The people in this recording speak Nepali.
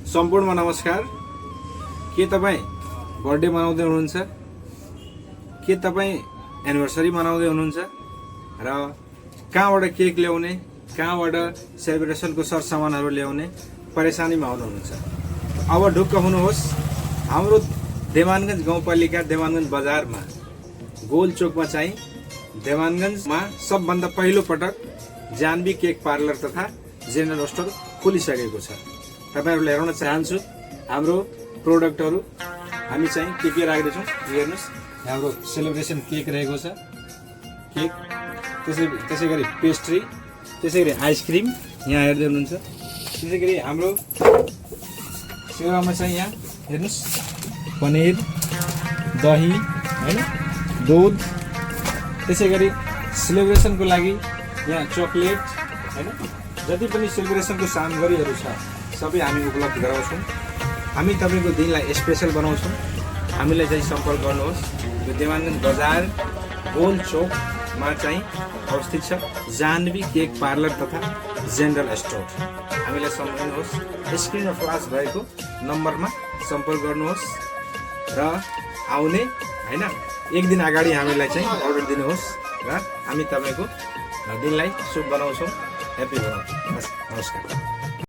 सम्पूर्णमा नमस्कार। के तपाईँ बर्थडे मनाउँदै हुनुहुन्छ? के तपाईँ एनिभर्सरी मनाउँदै हुनुहुन्छ? र कहाँबाट केक ल्याउने, कहाँबाट सेलिब्रेसनको सरसामानहरू ल्याउने परेशानीमा हुनुहुन्छ? अब ढुक्क हुनुहोस्। हाम्रो देवानगञ्ज गाउँपालिका देवानगञ्ज बजारमा गोल चोकमा चाहिँ देवानगञ्जमा सबभन्दा पहिलो पटक जानवी केक पार्लर तथा जेनरल स्टोर खुलिसकेको छ। तपाईहरुले हेर्न चाहन्छु हाम्रो प्रोडक्टहरु हामी चाहिँ के राख्दै छौं। हेर्नुस्, हाम्रो सेलिब्रेसन केक रहेको छ। केक त्यसैगरी पेस्ट्री, त्यसैगरी आइसक्रिम यहाँ हेर्दै हुनुहुन्छ। त्यसैगरी हाम्रो सेवामा चाहिँ यहाँ हेर्नुस् पनिर, दही हैन, दूध, त्यसैगरी सेलिब्रेसनको लागि यहाँ चकलेट हैन, जति पनि सेलिब्रेसनको सामग्रीहरू छ सबै हामी उपलब्ध गराउँछौँ। हामी तपाईको दिनलाई स्पेशल बनाउँछौँ। हामीलाई चाहिँ सम्पर्क गर्नुहोस्। यो देवानगञ्ज बजार गोल चोकमा चाहिँ अवस्थित छ जानवी केक पार्लर तथा जेनरल स्टोर। हामीलाई सम्झिनुहोस्, स्क्रिनमा फ्ल्यास भएको नम्बरमा सम्पर्क गर्नुहोस् र आउने हैन एक दिन अगाडि हामीलाई चाहिँ अर्डर दिनुहोस् र हामी तपाईको दिनलाई शुभ बनाउँछौँ। ह्यापी बनाउँछौँ। नमस्कार।